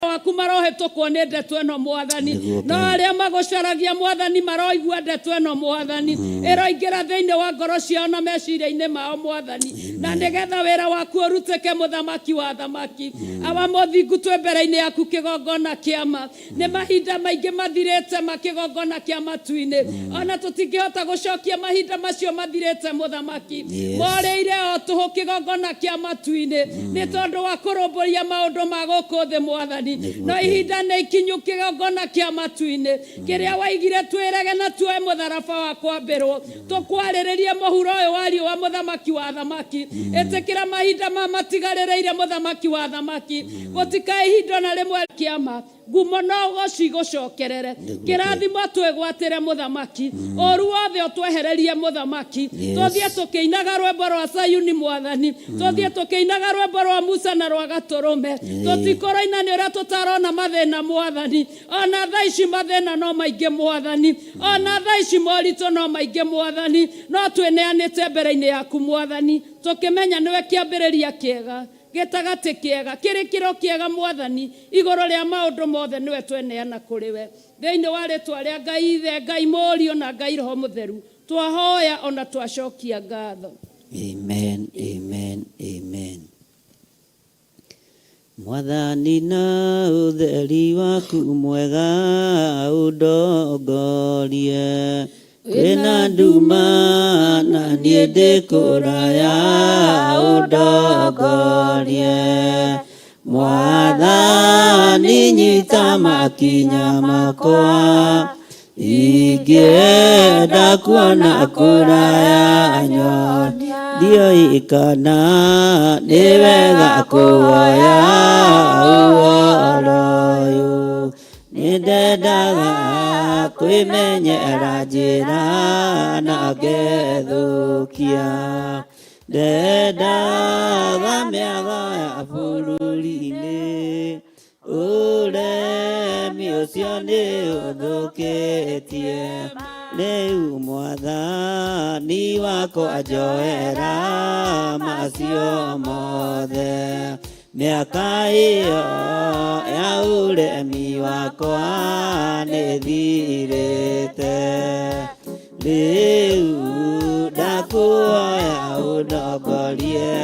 Waku marohetũkwo nĩ ndeto ĩno, Mwathani. Nĩguo No Ngai. arĩa magũcaragia, Mwathani, maroigua ndeto ĩno, Mwathani, ĩroingĩra thĩinĩ wa ngoro ciao na meciria-inĩ mao, Mwathani, na nĩgetha wĩra waku ũrutĩke, Mũthamaki wa thamaki. Awa mũthingu, twĩ mbere-inĩ yaku kĩgongona kĩama. Nĩ mahinda maingĩ mathirĩte ma kĩgongona kĩa matu-inĩ, ona tũtingĩhota gũcokia mahinda macio mathirĩte, Mũthamaki. Morĩire o tũhũ kĩgongona kĩa matu-inĩ nĩ tondũ wa kũrũmbũiya maũndũ ma gũkũ thĩ, Mwathani. Nĩguo No Ngai. ihinda nĩ ikinyu kĩgongona kĩa matu-inĩ kĩrĩa waigire twĩrege na tuoe mũtharaba wa kwambĩrwo tũkwarĩrĩrie mũhuro ũyũ wa riũa, Mũthamaki wa thamaki. Ĩtĩkĩra mahinda ma matigarĩrĩire, Mũthamaki wa thamaki. Gũtikae ihinda na rĩmwe kĩama ngumo no gũcigũcokerere. Nĩguo Ngai. Kĩrathimo twĩgwatĩre, Mũthamaki. Ũru wothe ũtwehererie, Mũthamaki. Tũthiĩ tũkĩinaga rwĩmbo rwa Sayuni, Mwathani. Tũthiĩ tũkĩinaga rwĩmbo rwa Musa na rwa Gatũrũme. Tũtikũroina nĩ ũrĩa tũtarona mathĩna, Mwathani. Ona thaa ici mathĩna no maingĩ, Mwathani. Ona thaa ici moritũ no maingĩ, Mwathani, no twĩneanĩte mbere-inĩ yaku, Mwathani, tũkĩmenya nĩwe kĩambĩrĩria kĩega, gĩtagatĩ kĩega, kĩrĩkĩro kĩega, Mwathani. Igũrũ rĩa maũndũ mothe nĩwe tweneana kũrĩ we. Thĩinĩ wa rĩtwa rĩa Ngai Ithe, Ngai Mũriũ na Ngai Roho Mũtheru twahoya ona twacokia ngatho. Amen, amen, amen. Mwathani, na ũtheri waku mwega ũndongorie. Kwĩna nduma na niĩ ndĩ kũraya, ũndongorie. Mwathani, nyita makinya makwa, ingĩenda kuona kũraya nyonia. Ndiũĩ kana nĩ wega kuoya ũhoro ũyũ. Nĩndendaga kwĩmenyera njĩra na ngethũkia. Ndendaga mĩago ya bũrũri-inĩ, ũremi ũcio nĩ ũthũkĩtie. Rĩu Mwathani wakwa, njoera macio mothe. Mĩaka ĩyo ya ũremi wakwa nĩ thirĩte. Rĩu ndakuoya ũndongorie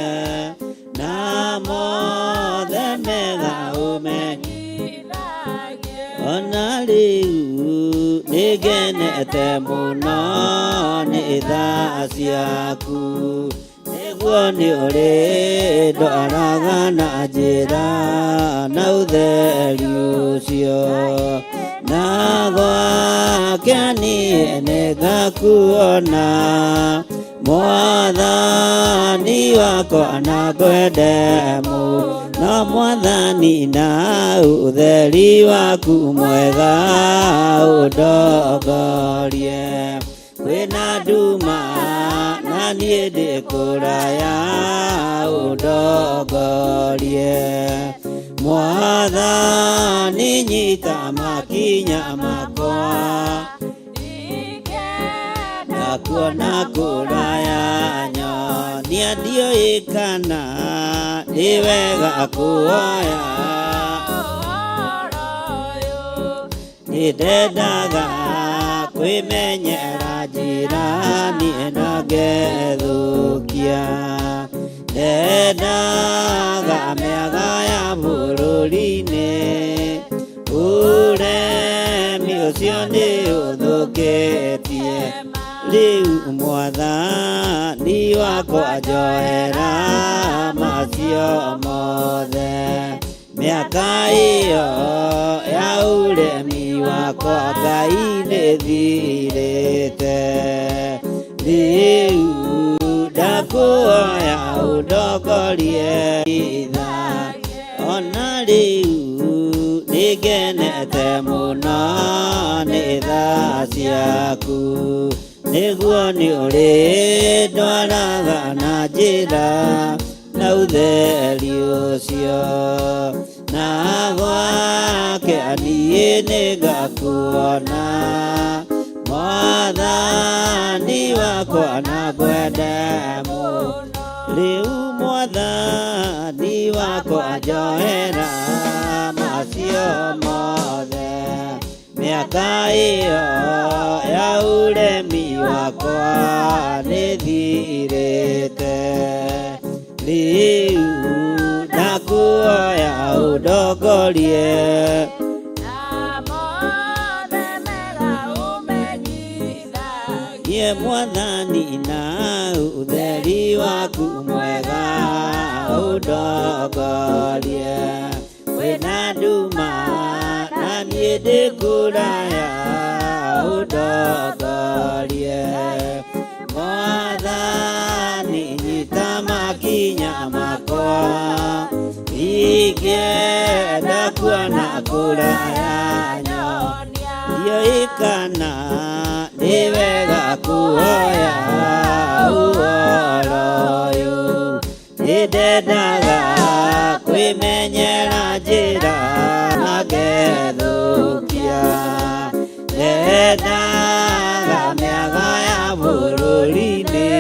na mothe mega ũmenyithagie. Ona rĩu nĩngenete mũno nĩ tha ciaku, nĩguo nĩ ũrĩ ndwaraga na njĩra na ũtheri ũcio, na gwake niĩ nĩngakuona, Mwathani wakwa, na ngwende mũno. Mwathani, na ũtheri waku mwega ũndongorie. Kwĩna nduma na niĩ ndĩ kũraya, ũndongorie. Mwathani, nyita makinya makwa, ndakuona kũraya nyonia. Ndiũĩ kana nĩ wega kuoya. Nĩndendaga kwĩmenyera njĩra niĩ na ngethũkia. Ndendaga mĩaga ya bũrũri-inĩ, ũremi ũcio nĩ ũthũkĩtie. Rĩu Mwathani wakwa, njoera macio mothe. Mĩaka ĩyo ya ũremi wakwa, Ngai, nĩ thirĩte. Rĩu ndakuoya ũndongorie. Ona rĩu nĩngenete mũno nĩ tha ciaku, nĩguo nĩ ũrĩ ndwaraga na njĩra na ũtheri ũcio, na gwake niĩ nĩngakuona, Mwathani wakwa, na ngwende mũno. Rĩu Mwathani wakwa, njoera macio. macio mothe. Mĩaka ĩyo ya ũremi wakwa nĩthirĩte. Rĩu ndakuoya ũndongorie. Niĩ Mwathani na ũtheri waku mwega ũndongorie. Kwĩna nduma na niĩ ndĩ kũraya ũndongorie. Mwathani nyita makinya makwa ingĩenda kuona kũraya nyonia. Ndiũĩ kana nĩ wega kuoya ũhoro ũyũ. Nĩndendaga kwĩmenyera njĩra na ngethũkia. Ndendaga mĩaga ya bũrũri-inĩ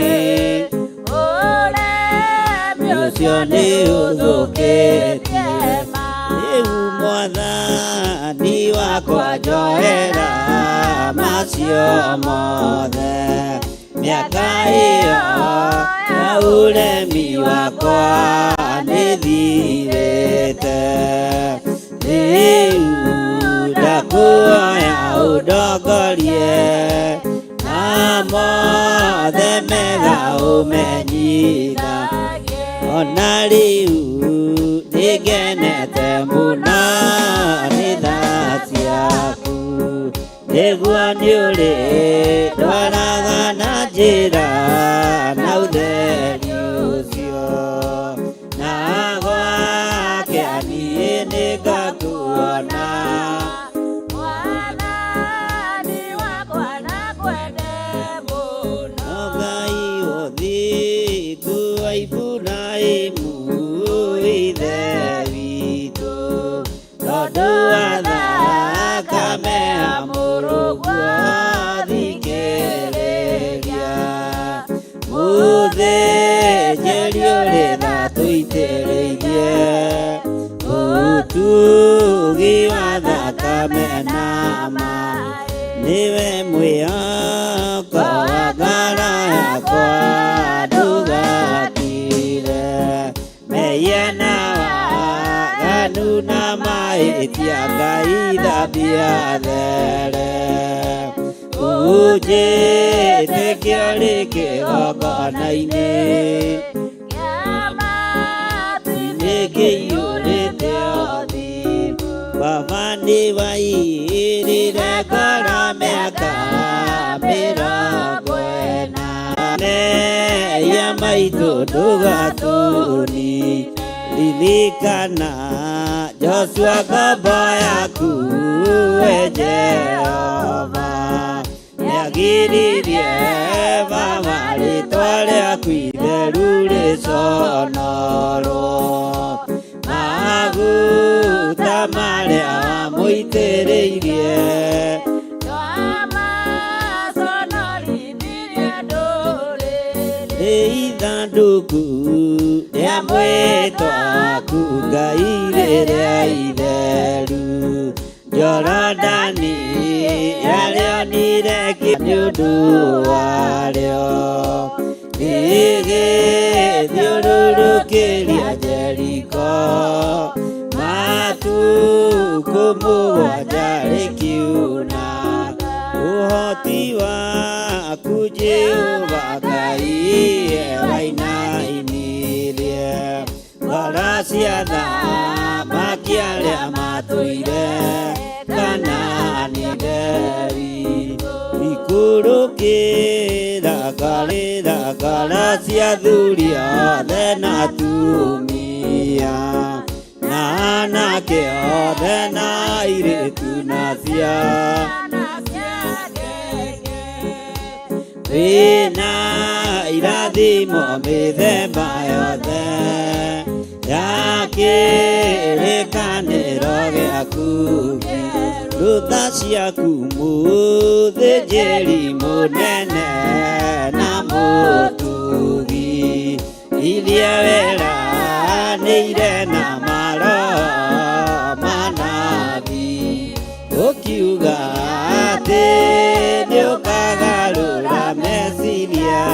ũcio nĩ ũthũkĩtie. Rĩu Mwathani wakwa njoera macio mothe. Mĩaka ĩyo ya ũremi wakwa nĩthirĩte. Rĩu ndakuoya ũndongorie na mothe mega ũmenyitha. Ona rĩu nĩngenete mũno nĩ tha ciaku. Nĩguo nĩũrĩ ndwaraga na njĩra na ũtheri ũcio. Na gwake niĩ nĩngakuona. No Ngai ũthingu wa Iburahĩmu ithe witũ, tondũ wa thakame ya mũrũguo thikĩrĩria. Mũthĩnjĩri ũrĩ tha tũitĩrĩirie ũtugi wa thakame na maĩ. Nĩwe mwĩhoko wa ngoro yakwa ndũgakire. Mehia na waganu na mahĩtia Ngai thambia there. Ũnjĩtĩkio rĩ kĩgongona-inĩ nĩkĩiyũrĩte ũthingu. Baba nĩwaiyĩrĩre ngoro mĩaka mĩrongo ĩna. Mehia maitũ ndũgatũni. Ririkana Joshua ngombo yaku we Jehova. Nĩagiririe Baba rĩtwa rĩaku itheru rĩconorwo. Maguta marĩa wamũitĩrĩirie. Nĩ ithandũkũ rĩa mwĩtwa waku Ngai rĩrĩa itheru. Jorodani yarĩonire kĩ nĩ ũndũ warĩo. Rĩgĩthiũrũrũkĩria Jeriko matukũ mũgwanja rĩkiuna. Ũhoti waku Jehova Ngai wainainirie ngoro cia athamaki arĩa matũire Kanaani nderi. Ikũrũkĩra ngarĩra ngoro cia athuri othe na atumia na anake othe na airĩtu na ciana. Wĩna irathimo mĩthemba yothe ya kĩrĩkanĩro gĩaku. Rũtha ciaku mũthĩnjĩri mũnene na mũtugi iria weranĩire na maroho mana. Ũkiuga atĩ nĩũkagarũra meciria.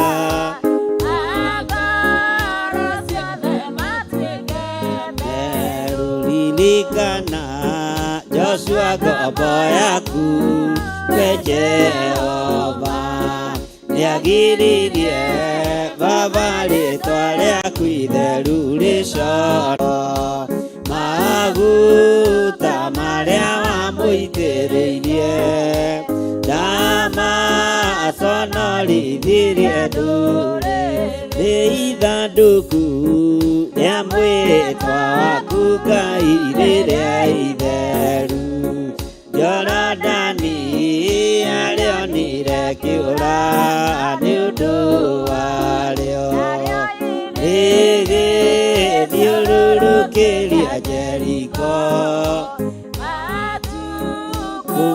Meruririkana Joshua ngombo yaku, we Jehova nĩagiririe Baba rĩtwa rĩaku itheru rĩcoro maguta marĩa wamũitĩrĩirie ndamaconorithirie ndũrĩrĩ ithandũku rĩa mwĩtwa waku Ngai rĩrĩa itheru. Jorodani arĩonire kĩũra nĩ ũndũ warĩo, rĩgĩthiũrũrũkĩria Jeriko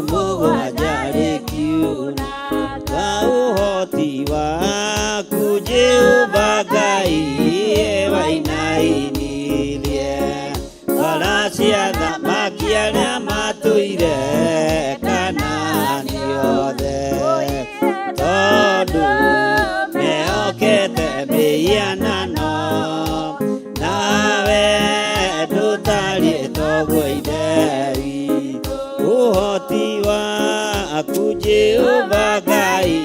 mũgwanja rĩkiuna. Kwa ũhoti waku Jehova Ngai wainainirie ngoro cia athamaki arĩa matũire Kanaani othe, tondũ mehokete mĩhianano, nawe ndũtariĩ toguo Ithe witũ. Ũhoti waku Jehova Ngai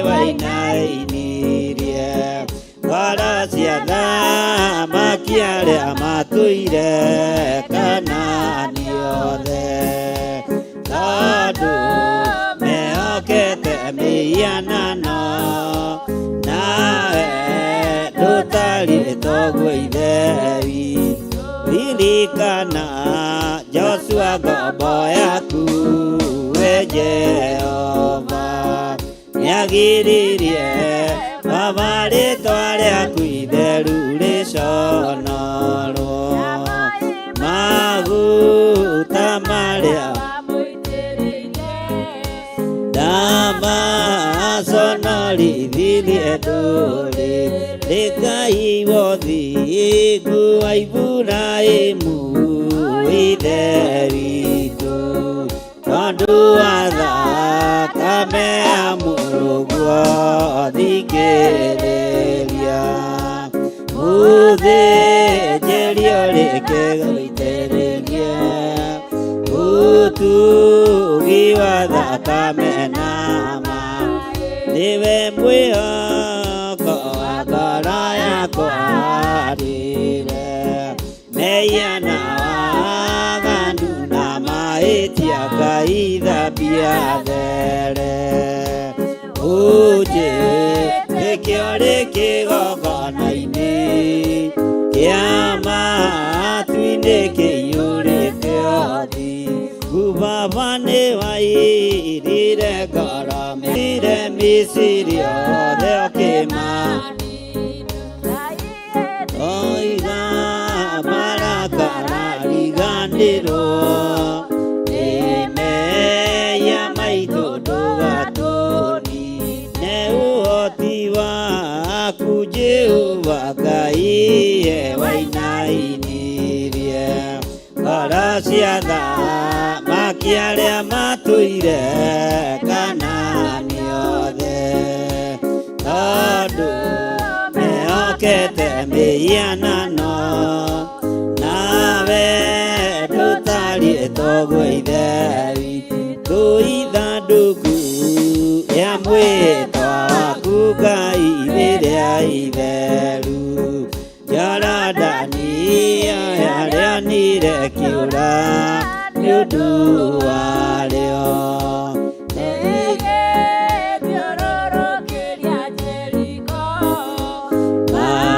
wainainirie ngoro cia athamaki arĩa matũire Kanaani othe, tondũ mehokete mĩhianano, nawe ndũtariĩ toguo Ithe witũ. Ririkana Joshua ngombo yaku, we Jehova nĩagiririe Baba rĩtwa rĩaku itheru rĩconorwo maguta marĩa ndamaconorithirie ndũrĩrĩ. Ngai wothingu wa Iburahĩmu Ithe witũ, tondũ wa thakame ya Mũrũguo thikĩrĩria mũthĩnjĩri ũrĩkĩgũitĩrĩrie ũtugi wa thakame nama nĩwe mwĩhoko wa ngoro yakwa rĩre mehia na waganu na mahĩtia Ngai thambia there ũnjĩtĩkio rĩ kĩgongona-inĩ kĩa matu-inĩ kĩiyũrĩte ũthingu. Baba nĩwairire ngoro mĩire Misiri othe ũkĩma oiga marakara riganĩrwo nĩmeya maitũ ndũgatũni nĩ ũhoti waku Jehova Ngai wainainirie ngoro cia athamaki arĩa matũire Kanaani othe, tondũ mehokete mĩhianano, nawe ndũtariĩ toguo Ithe witũ. Ithandũku rĩa mwĩtwa waku Ngai rĩrĩa itheru Jorodani arĩonire kĩũra nĩ ũndũ warĩo.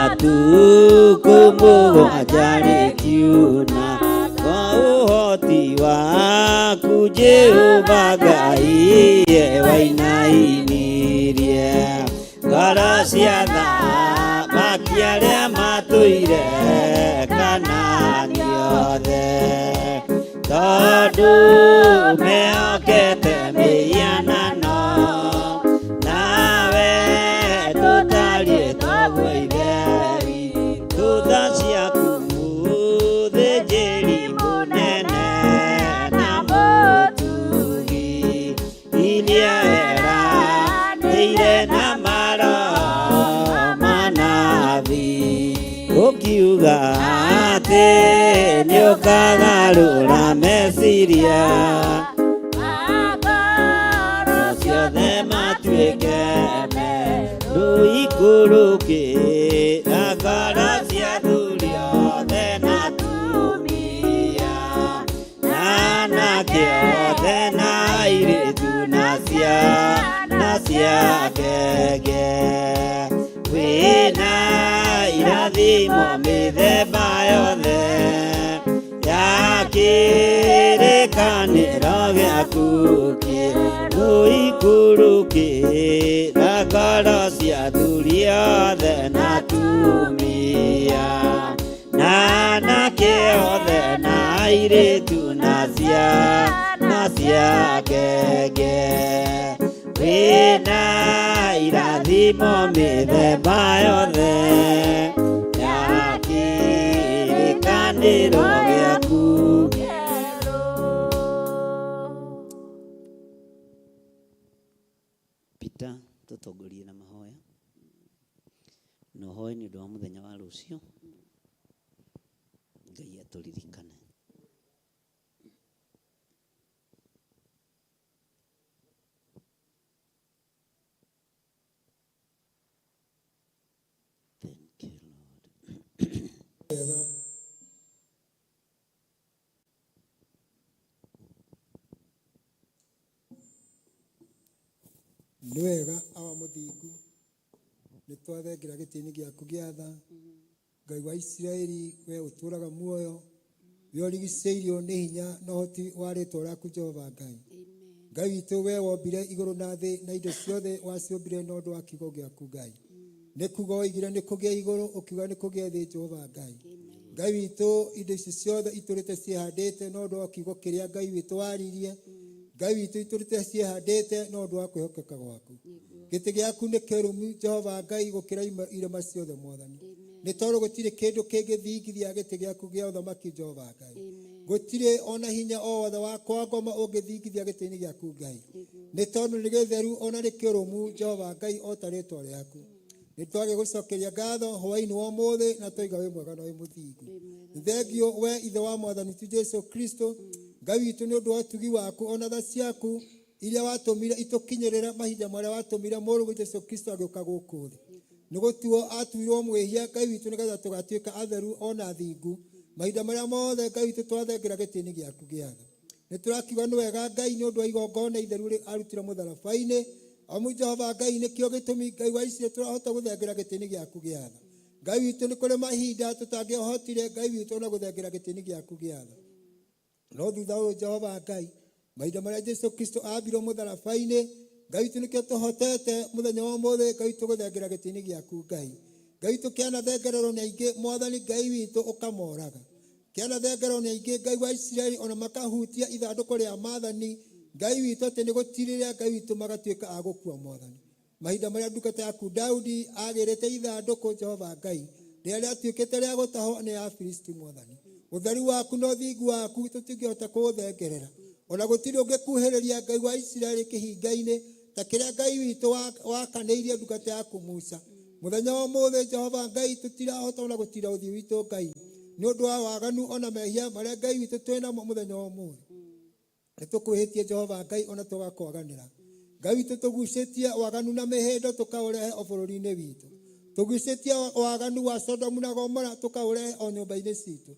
Matukũ mũgwanja rĩkiuna kwa ũhoti waku Jehova Ngai wainainirie ngoro cia athamaki arĩa matũire Kanaani othe, tondũ mehokete mĩhianano, nawe ndũtariĩ toguo Ithe witũ. Tha ciaku mũthĩnjĩri mũnene na mũtugi Nĩ ũkagarũra meciria ciothe matuĩke merũ ikũrũkĩra ngoro cia athuri othe na atumia na anake othe na airĩtu na ciana cia ngenge wĩna irathimo mĩthemba yothe ya kĩrĩkanĩro gĩaku kĩerũ ikũrũkĩra ngoro cia athuri othe na atumia na anake othe na airĩtu na ciana cia ngenge wĩna irathimo mĩthemba yothe ya kĩrĩkanĩro gĩaku. Peter, tũtongorie na mahoya na ũhoe nĩ ũndũ wa mũthenya wa rũciũ, Ngai atũririkane. Thank you, Lord. Nĩ wega awa mũthingu, nĩ twathengera gĩtĩ-inĩ gĩaku gĩa tha. Ngai wa Isiraeli, we ũtũũraga muoyo, we ũrigicĩirio nĩ hinya na ũhoti wa rĩtwa rĩaku Jehova Ngai. Ngai witũ, we wombire igũrũ na thĩ na indo ciothe waciũmbire na ũndũ wa kiugo gĩaku Ngai. Nĩ kuga oigire nĩ kũgĩe igũrũ, ũkiuga nĩ kũgĩe thĩ Jehova Ngai. Ngai witũ, indo ici ciothe itũrĩte ciĩhandĩte na ũndũ wa kiugo kĩrĩa Ngai witũ waririe. Ngai witũ itũrĩte ciĩhandĩte na ũndũ wa kwĩhokeka gwaku. Gĩtĩ gĩaku nĩ kĩrũmu Jehova Ngai gũkĩra irĩma ciothe Mwathani. Nĩ tondũ gũtirĩ kĩndũ kĩngĩthingithia gĩtĩ gĩaku gĩa ũthamaki Jehova Ngai. Gũtirĩ ona hinya o wothe wa kwa ngoma ũngĩthingithia gĩtĩ-inĩ gĩaku Ngai. Nĩ tondũ nĩ gĩtheru ona nĩ kĩrũmu Jehova Ngai o ta rĩtwa rĩaku. Nĩ twagĩgũcokeria ngatho hwaĩ-inĩ wa ũmũthĩ na twaiga wĩ mwega na wĩ mũthingu. Thengio we Ithe wa Mwathani witũ Jesu Kristo, Ngai witũ nĩ ũndũ wa ũtugi waku ona tha ciaku iria watũmire itũkinyĩrĩre mahinda marĩa watũmire mũrũguo Jesu Kristo agĩũka gũkũ thĩ. Nĩ gũtuo atuirwo mwĩhia Ngai witũ nĩgetha tũgatuĩka atheru ona athingu mahinda marĩa mothe Ngai witũ twathengera gĩtĩ-inĩ gĩaku gĩa tha. Nĩ tũrakiuga nĩ wega Ngai nĩ ũndũ wa igongona itheru rĩ arutire mũtharaba-inĩ. Amu Jehova Ngai nĩkĩo gĩtũmi Ngai wa Isiraeli tũrahota gũthengera gĩtĩ-inĩ gĩaku gĩa tha. Ngai witũ nĩ kũrĩ mahinda tũtangĩhotire Ngai witũ ona gũthengera gĩtĩ-inĩ gĩaku gĩa tha. No thutha ũyũ Jehova Ngai, mahinda marĩa Jesu Kristo ambirwo mũtharaba-inĩ, Ngai witũ nĩkĩo tũhotete mũthenya wa ũmũthĩ Ngai witũ gũthengera gĩtĩ-inĩ gĩaku Ngai. Ngai witũ kĩanathengererwo nĩ aingĩ Mwathani Ngai witũ ũkamoraga. Kĩanathengererwo nĩ aingĩ Ngai wa Isiraeli ona makahutia ithandũkũ rĩa maathani Ngai witũ atĩ nĩ gũtirĩrĩa Ngai witũ magatuĩka a gũkua Mwathani. Mahinda marĩa ndungata yaku Daudi agĩrĩte ithandũkũ Jehova Ngai rĩrĩa rĩatuĩkĩte rĩa gũtahwo nĩ Afilisti Mwathani. Ũtheru waku na ũthingu waku tũtingĩhota kũũthengerera. Ona gũtirĩ ũngĩkuhĩrĩria Ngai wa Isiraeli kĩhinga-inĩ ta kĩrĩa Ngai witũ wakanĩirie ndungata yaku Musa. Mũthenya wa ũmũthĩ Jehova Ngai tũtirahota ona gũtira ũthiũ witũ Ngai nĩ ũndũ wa waganu ona mehia marĩa Ngai witũ twĩnamo mũthenya wa ũmũthĩ. Nĩ tũkwĩhĩtie Jehova Ngai ona tũgakwaganĩra. Ngai witũ tũgucĩtie waganu na mĩhĩndo tũkaũrehe o bũrũri-inĩ witũ. Tũgucĩtie waganu wa Sodomu na Gomora tũkaũrehe o nyũmba-inĩ citũ.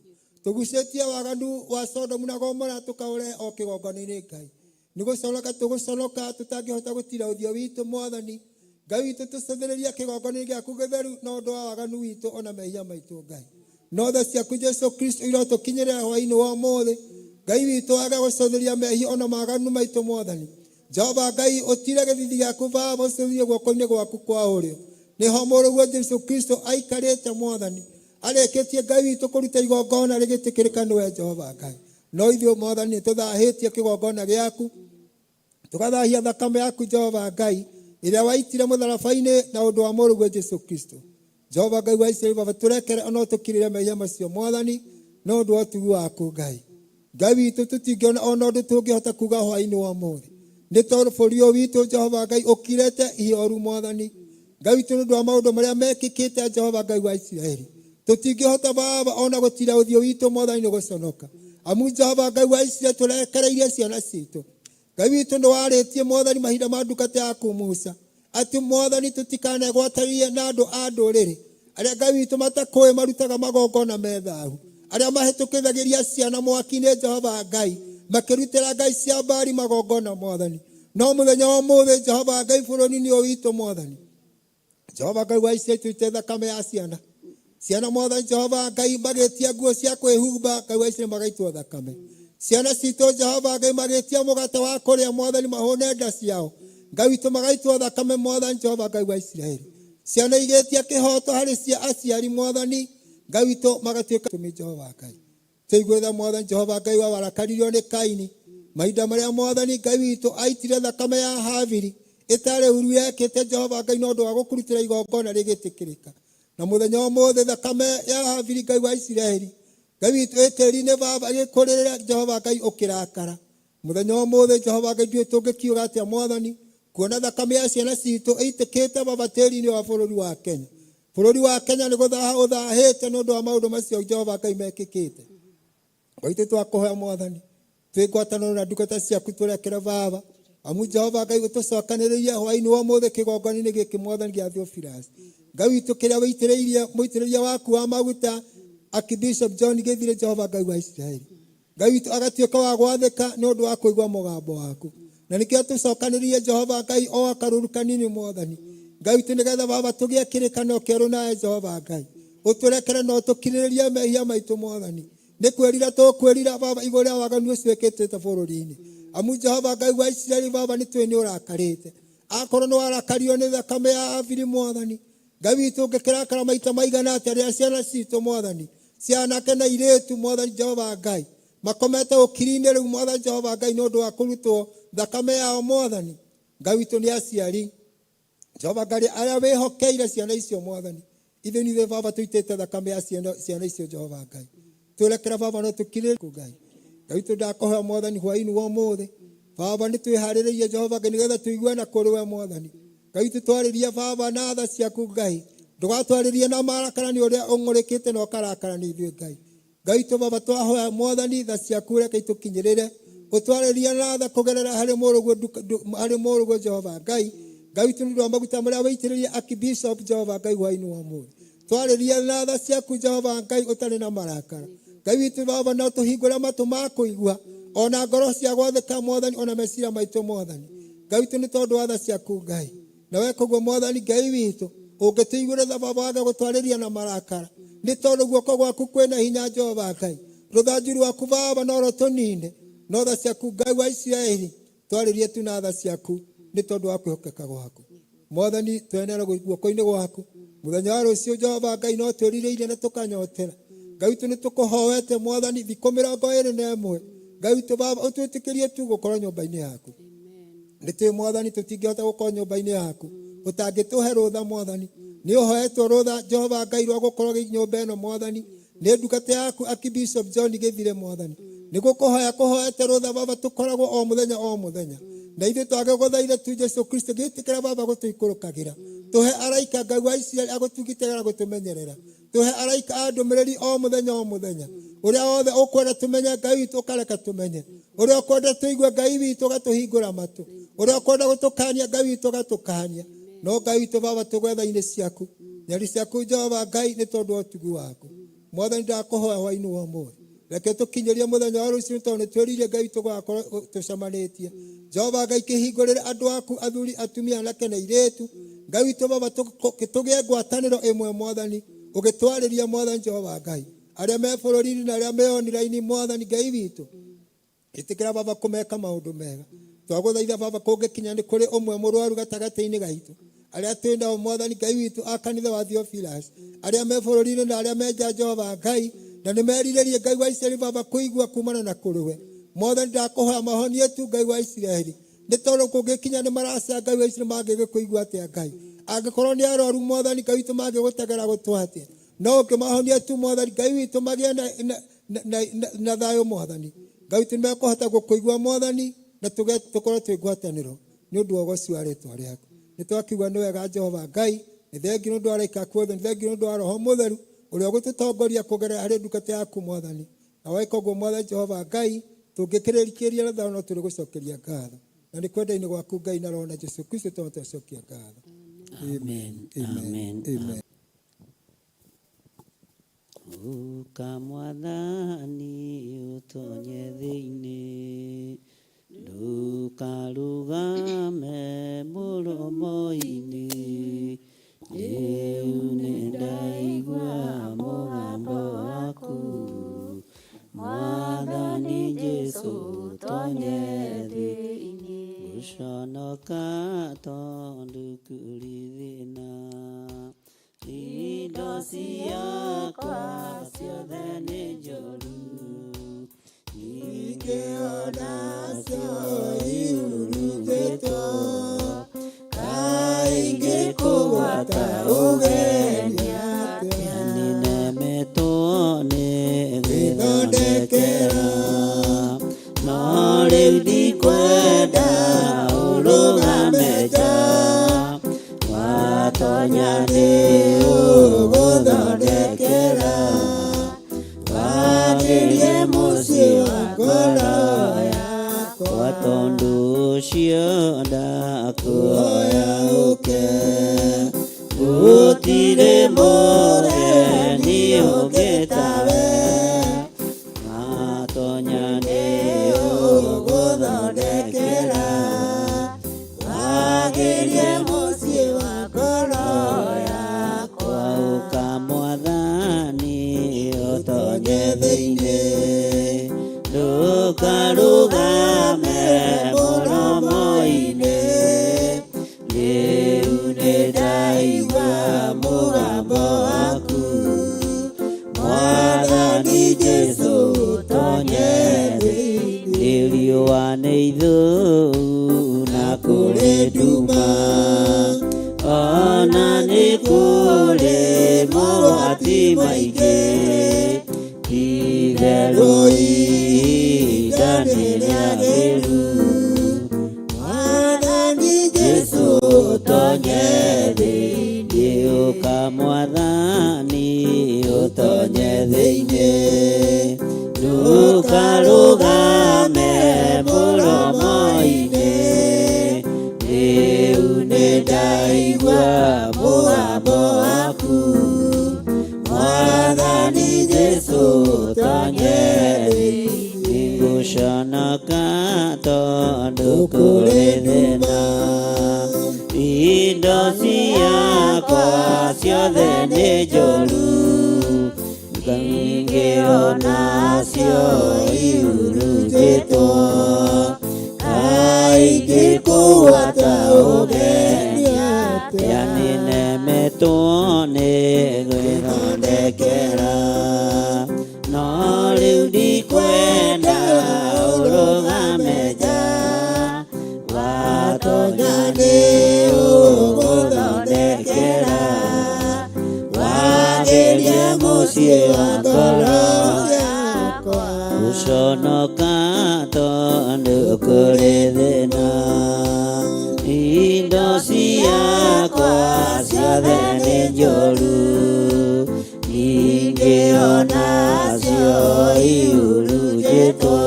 Tũgucĩtie waganu wa Sodomu na Gomora tũkaũrehe o kĩgongona-inĩ Ngai. Nĩ gũconoka tũgũconoka tũtangĩhota gũtira ũthiũ witũ Mwathani. Ngai witũ tũcũthĩrĩria kĩgongona-inĩ gĩaku gĩtheru na ũndũ wa waganu witũ ona mehia maitũ Ngai. No tha ciaku Jesu Kristo irotũkinyĩrĩra hwaĩ-inĩ wa ũmũthĩ. Ngai witũ age gũcũthĩrĩria mehia ona maganu maitũ Mwathani. Jehova Ngai ũtire gĩthithi gĩaku Baba ũcũthĩrĩrie guoko-inĩ gwaku kwa ũrĩo. Nĩho mũrũguo Jesu Kristo aikarĩte Mwathani. Arĩkĩtie Ngai witũ kũruta igongona rĩgĩtĩkĩrĩka nĩwe Jehova Ngai. No ithuĩ Mwathani nĩ tũthahĩtie kĩgongona gĩaku, tũgathahia thakame yaku Jehova Ngai ĩrĩa waitire mũtharaba-inĩ na ũndũ wa mũrũguo Jesu Kristo. Jehova Ngai wa Isiraeli Baba tũrekere ona ũtũkirĩre mehia macio Mwathani na ũndũ wa ũtugi waku Ngai. Ngai witũ tũtingĩona ona ũndũ tũngĩhota kuga hwaĩ-inĩ wa ũmũthĩ. Nĩ tondũ bũrũri ũyũ witũ Jehova Ngai ũkirĩte ihoru Mwathani. Ngai witũ nĩ ũndũ wa maũndũ marĩa mekĩkĩte Jehova Ngai wa Isiraeli. Tũtingĩhota Baba ona gũtira ũthiũ witũ Mwathani nĩ gũconoka. Amu Jehova Ngai wa Isiraeli tũrekereirie ciana citũ. Ngai witũ nĩ warĩtie Mwathani mahinda ma ndungata yaku Musa atĩ Mwathani tũtikanegwatanie na andũ a ndũrĩrĩ arĩa Ngai witũ matakũĩ marutaga magongona me thahu, arĩa mahĩtũkithagĩria ciana mwaki-inĩ Jehova Ngai, makĩrutĩra ngai cia Baali magongona Mwathani. No mũthenya wa ũmũthĩ Jehova Ngai bũrũri-inĩ ũyũ witũ Mwathani, Jehova Ngai wa Isiraeli tũite thakame ya ciana ciana Mwathani Jehova Ngai magĩtia nguo cia kwĩhumba Ngai wa Isiraeli magaitwo thakame ciana citũ Jehova Ngai magĩtia mũgate wa kũrĩa Mwathani mahũne nda ciao Ngai witũ magaitwo thakame Mwathani Jehova Ngai wa Isiraeli ciana igĩtia kĩhoto harĩ cia aciari Mwathani Ngai witũ magatuĩka tũmi Jehova Ngai tũiguĩra Mwathani Jehova Ngai wa warakaririo nĩ Kaini mahinda marĩa Mwathani Ngai witũ aitire thakame ya Habili ĩtarĩ ũru yekĩte Jehova Ngai na ũndũ wa gũkũrutĩra igongona rĩgĩtĩkĩrĩka na mũthenya ũmũthĩ thakame ya Habili Ngai wa Isiraeli Ngai witũ ĩtĩri-inĩ Baba ĩgĩkũrĩrĩra Jehova Ngai ũkĩrakara mũthenya ũmũthĩ Jehova Ngai ndiũĩ tũngĩkiuga atĩa Mwathani kuona thakame ya ciana citũ ĩitĩkĩte Baba tĩri-inĩ wa bũrũri wa Kenya. Bũrũri wa Kenya nĩ gũthaha ũthahĩte nĩ ũndũ wa maũndũ macio Jehova Ngai mekĩkĩte. Ngai witũ twakũhoya Mwathani twĩ ngwatanĩro na ndungata ciaku tũrekere Baba amu Jehova Ngai ũtũcokanĩrĩrie hwaĩ-inĩ wa ũmũthĩ kĩgongona-inĩ gĩkĩ Mwathani gĩa Theophilus. Ngai witũ kĩrĩa wĩitĩrĩirie mũitĩrĩria waku wa maguta Archbishop John Gĩthire Jehova Ngai wa Isiraeli. Ngai witũ agatuĩka wa gwathĩka nĩ ũndũ wa kũigua mũgambo waku na nĩkĩo tũcokanĩrĩrie Jehova Ngai o akarũru kanini Mwathani Ngai witũ nĩgetha Baba tũgĩe kĩrĩkanĩro kĩerũ nawe Jehova Ngai ũtũrekere na ũtũkirĩrĩrie mehia maitũ Mwathani nĩ kwĩrira tũkwĩrira Baba igũrũ rĩa waganu ũcio wĩkĩtĩte bũrũri-inĩ amu Jehova Ngai wa Isiraeli Baba nĩ tũĩ nĩ ũrakarĩte akorwo nĩ warakario nĩ thakame ya Habili Mwathani Ngai witũ ũngĩkĩrakara maita maigana atĩa rĩrĩa ciana citũ Mwathani cianake na irĩtu Mwathani Jehova Ngai makomete ũkiri-inĩ rĩu Mwathani Jehova Ngai nĩ ũndũ wa kũrutwo thakame yao Mwathani Ngai witũ nĩ aciari Jehova Ngai arĩa wĩhokeire ciana icio Mwathani ithuĩ nĩ ithuĩ Baba tũitĩte thakame ya ciana icio Jehova Ngai tũrekere Baba no tũkirĩrĩrie Ngai Ngai witũ ndakũhoya Mwathani hwaĩ-inĩ wa ũmũthĩ Baba nĩ twĩharĩrĩirie Jehova Ngai nĩgetha tũigue na kũrĩ we Mwathani Ngai witũ twarĩrie Baba na tha ciaku Ngai ndũgatwarĩrie na marakara nĩ ũrĩa ũng'ũrĩkĩte na ũkarakara nĩ ithuĩ Ngai Ngai witũ Baba twahoya Mwathani tha ciaku reke itũkinyĩrĩre ũtwarĩrie na tha kũgerera harĩ mũrũguo harĩ mũrũguo Jehova Ngai Ngai witũ nĩ ũndũ wa maguta marĩa wĩitĩrĩrie Archbishop Jehova Ngai hwaĩ-inĩ wa ũmũthĩ twarĩrie na tha ciaku Jehova Ngai ũtarĩ na marakara Ngai witũ Baba no tũhingũre matũ ma kũigua ona ngoro cia gwathĩka Mwathani ona meciria maitũ Mwathani Ngai witũ nĩ tondũ wa tha ciaku Ngai na we koguo Mwathani Ngai witũ ũngĩtũiguĩra tha Baba wage gũtwarĩria na marakara nĩ tondũ guoko gwaku kwĩna hinya Jehova Ngai rũthanju rwaku Baba no rũtũnine no tha ciaku Ngai wa Isiraeli twarĩrie tu na tha ciaku nĩ tondũ wa kwĩhokeka gwaku Mwathani twenera guoko-inĩ gwaku mũthenya wa rũciũ Jehova Ngai no twĩrirĩirie na tũkanyotera Ngai witũ nĩ tũkũhoete Mwathani thikũ 21 Ngai witũ Baba ũtwĩtĩkĩrie tu gũkorwo nyũmba-inĩ yaku nĩ twĩ Mwathani tũtingĩhota gũkorwo nyũmba-inĩ yaku ũtangĩtũhe rũtha Mwathani nĩ ũhoetwo rũtha Jehova Ngai rwa gũkorwo nyũmba ĩno Mwathani nĩ ndungata yaku Archbishop John Gĩthire Mwathani nĩ gũkũhoya kũhoete rũtha Baba tũkoragwo o mũthenya o mũthenya na ithuĩ twagĩgũthaitha tu Jesu Kristo gĩtĩkĩra Baba gũtũikũrũkagĩra tũhe araika Ngai wa Isiraeli agũtugitĩra na gũtũmenyerera tũhe araika a ndũmĩrĩri o mũthenya o mũthenya ũrĩa wothe ũkwenda tũmenye Ngai witũ ũkareka tũmenye ũrĩa ũkwenda tũigue Ngai witũ ũgatũhingũra matũ ũrĩa ũkwenda gũtũkania Ngai witũ ũgatũkania no Ngai witũ Baba tũgwetha-inĩ ciaku nyari ciaku Jehova Ngai nĩ tondũ wa ũtugi waku Mwathani ndakũhoya hwaĩ-inĩ wa ũmũthĩ reke tũkinyĩrie mũthenya wa rũciũ tondũ nĩ twĩrire Ngai witũ gũgakorwo tũcemanĩtie Jehova Ngai kĩhingũrĩre andũ aku athuri atumia anake na airĩtu Ngai witũ Baba tũgĩe ngwatanĩro ĩmwe Mwathani ũgĩtwarĩria Mwathani Jehova Ngai arĩa me bũrũri-inĩ na arĩa me online Mwathani Ngai witũ ĩtĩkĩra Baba kũmeka maũndũ mega twagũthaitha Baba kũngĩkinya nĩ kũrĩ ũmwe mũrwaru gatagatĩ-inĩ gaitũ arĩa twĩ nao Mwathani Ngai witũ a kanitha wa Theophilus arĩa me bũrũri-inĩ na arĩa me nja Jehova Ngai na nĩ merirĩrie Ngai wa Isiraeli Baba kũigua kumana na kũrĩ we Mwathani ndakũhoya mahonie tu Ngai wa Isiraeli nĩ tondũ kũngĩkinya nĩ maraca Ngai wa Isiraeli mangĩgĩkũigua atĩa Ngai angĩkorwo nĩ arwaru Mwathani Ngai witũ mangĩgũtegera gũtũ atĩa no ũngĩmahonia tu Mwathani Ngai witũ magĩe na thayũ Mwathani Ngai witũ nĩmekũhota gũkũigua Mwathani na tũkorwo twĩ ngwatanĩro nĩ ũndũ wa ũgoci wa rĩtwa rĩaku nĩ twakiuga nĩ wega Jehova Ngai nĩ thengiũ nĩ ũndũ wa araika aku othe nĩ thengiũ nĩ ũndũ wa Roho Mũtheru Ũrĩa ũgũtũtongoria kũgerera harĩ ndungata yaku Mwathani. Na weka ũguo Mwathani Jehova Ngai, tũngĩkĩrĩkĩria na thayũ no tũrĩgũcokeria ngatho. Na nĩ kwenda-inĩ gwaku Ngai na Roho na Jesu Kristo tondũ twacokia ngatho. Amen. Amen. Amen. Amen. Ũka Mwathani ũtonye thĩinĩ, ndũkarũgame mũromo-inĩ. Rĩu nĩndaigua mũgambo waku, Mwathani Jesũ tonye thĩinĩ. Ngũconoka tondũ kũrĩ thĩna, indo ciakwa ciothe nĩ njũru, ningĩ onacio ihurunjĩtwo, kaingĩ kũgwata ũgeni atĩa. Nĩnemetwo nĩ gwĩthondekera, no rĩu ndikwenda ũrũgame nja, watonya nĩ ũgũthondekera, wagĩrie mũciĩ wa ngoro yakwa, tondũ ũcio ndakuhoya ũke, gũtirĩ mũgeni ũngĩ tawe, watonya nĩ ũgũthondekera, wagĩrie mũciĩ wa ngoro yakwa. Ũka Mwathani ũtonye thĩinĩ, ndũkarũgame mũromo-inĩ. Rĩu nĩndaigua mũgambo waku, Mwathani Jesũ tonye thĩinĩ. Riũa nĩ ithũu na kũrĩ nduma, ona nĩ kũrĩ mogwati maingĩ, itherũ ihinda nĩ rĩagĩru. Mwathani Jesũ tonye thĩinĩ, ũka Mwathani ũtonye thĩinĩ, ndũkarũgame mũromo-inĩ. Rĩu nĩndaigua mũgambo waku, Mwathani Jesũ tonye thĩinĩ. Ngũconoka tondũ kũrĩ thĩna, indo ciakwa ciothe nĩ njũru, ningĩ onacio ihurunjĩtwo, kaingĩ kũgwata ũgeni atĩa. Nĩnemetwo nĩ gwĩthondekera, no rĩu ndikwenda ũrũgame nja, watonya nĩ ũgũthondekera, wagĩrie mũciĩ wa ngoro yakwa. Gũconoka tondũ kũrĩ thĩna, indo ciakwa ciothe nĩ njũru, ningĩ onacio ihurunjĩtwo,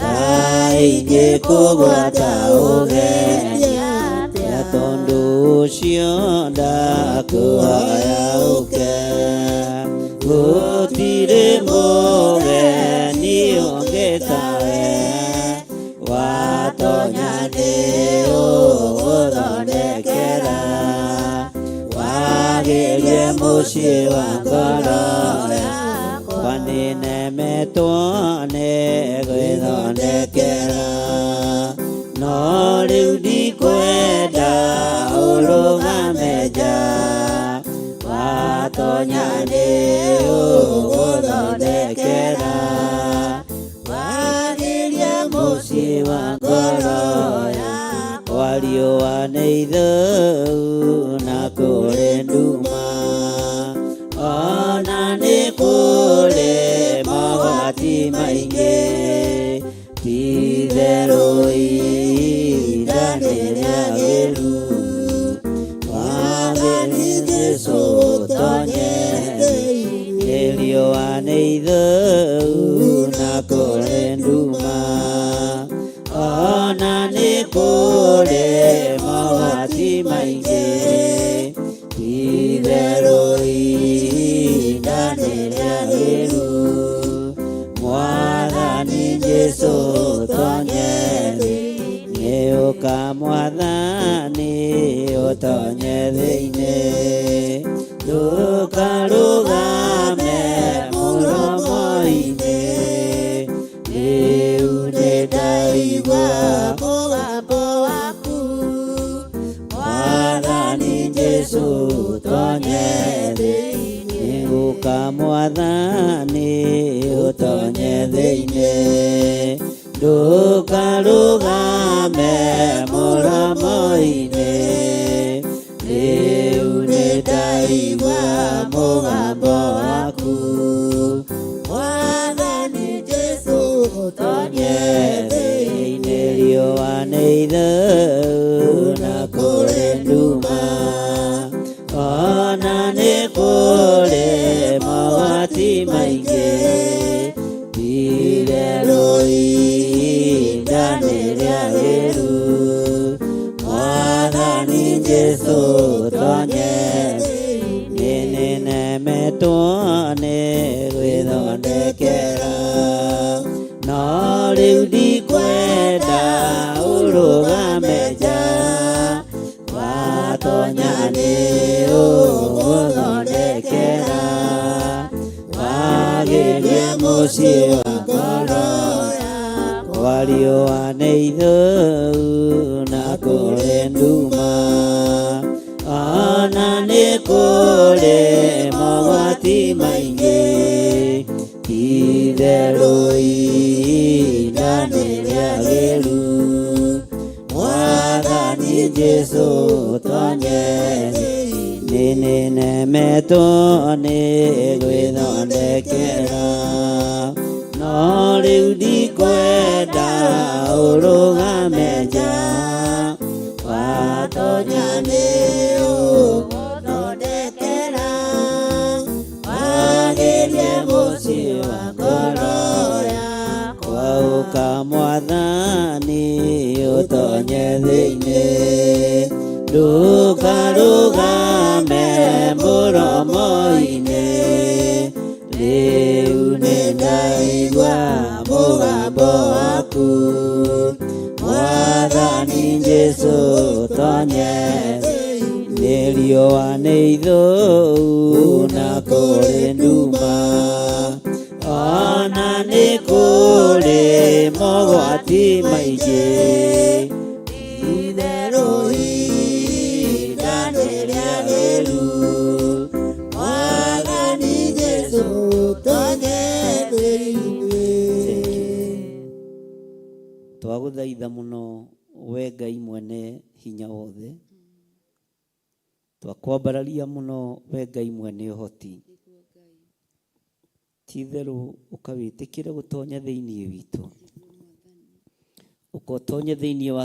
kaingĩ kũgwata ũgeni atĩa. Tondũ ũcio ndakuhoya ũke, gũtirĩ mũgeni ũngĩ tawe, watonya nĩ ũgũthondekera, wagĩrie mũciĩ wa ngoro yakwa. Nĩnemetwo nĩ gwĩthondekera, no rĩu ndikwenda ũrũgame nja, watonya nĩ ũgũthondekera, wagĩrie mũciĩ wa ngoro yakwa. Riũa nĩ ithũu na kũrĩ nduma, ona nĩ kũrĩ mogwati maingĩ, ti-itherũ ihinda nĩ rĩagĩru. Mwathani Jesũ tonye Riũa nĩ ithũu na kũrĩ nduma, ona nĩ kũrĩ mogwati maingĩ, ti-itherũ ihinda nĩ rĩagĩru. Mwathani Jesũ tonye thĩinĩ, ũka Mwathani ũtonye thĩinĩ, ndũkarũgame mũromo-inĩ, rĩu nĩndaigua mũgambo waku. Mwathani Jesũ tonye thĩinĩ, ũka Mwathani ũtonye thĩinĩ, ndũkarũgame mũromo-inĩ, rĩu nĩndaigua mũgambo waku. Mwathani Jesũ tonye thĩinĩ, riũa nĩ ithũu na kũrĩ nduma, ona nĩ kũrĩ mogwati maingĩ, ti-itherũ ihinda nĩ rĩagĩru. Mwathani Jesũ tonye thĩinĩ, nĩnemetwo nĩ gwĩthondekera, no rĩu ndikwenda ũrũgame nja, watonya nĩ ũgũthondekera, wagĩrie mũciĩ wa ngoro yakwa. Riũa nĩ ithũu na kũrĩ nduma, ona nĩ kũrĩ mogwati maingĩ, ti-itherũ ihinda nĩ rĩagĩru. Mwathani Jesũ tonye thĩinĩ, nĩnemetwo nĩ gwĩthondekera, no rĩu ndikwenda ũrũgame nja, watonya nĩ ũgũthondekera, wagĩrie mũciĩ wa ngoro yakwa. Ũka Mwathani ũtonye thĩinĩ, ndũkarũgame mũromo-inĩ, rĩu nĩndaigua mũgambo waku. Mwathani Jesũ tonye thĩinĩ, riũa nĩ ithũu na kũrĩ nduma, ona nĩ kũrĩ mogwati maingĩ, ti-itherũ ihinda nĩ rĩagĩru. Mwathani Jesũ tonye thĩinĩ. Twagũthaitha mũno we Ngai mwene hinya wothe, twakwambararia mũno we Ngai mwene ũhoti, ti-itherũ ũkawĩtĩkĩre gũtonya thĩinĩ witũ, ũkotonye thĩinĩ wa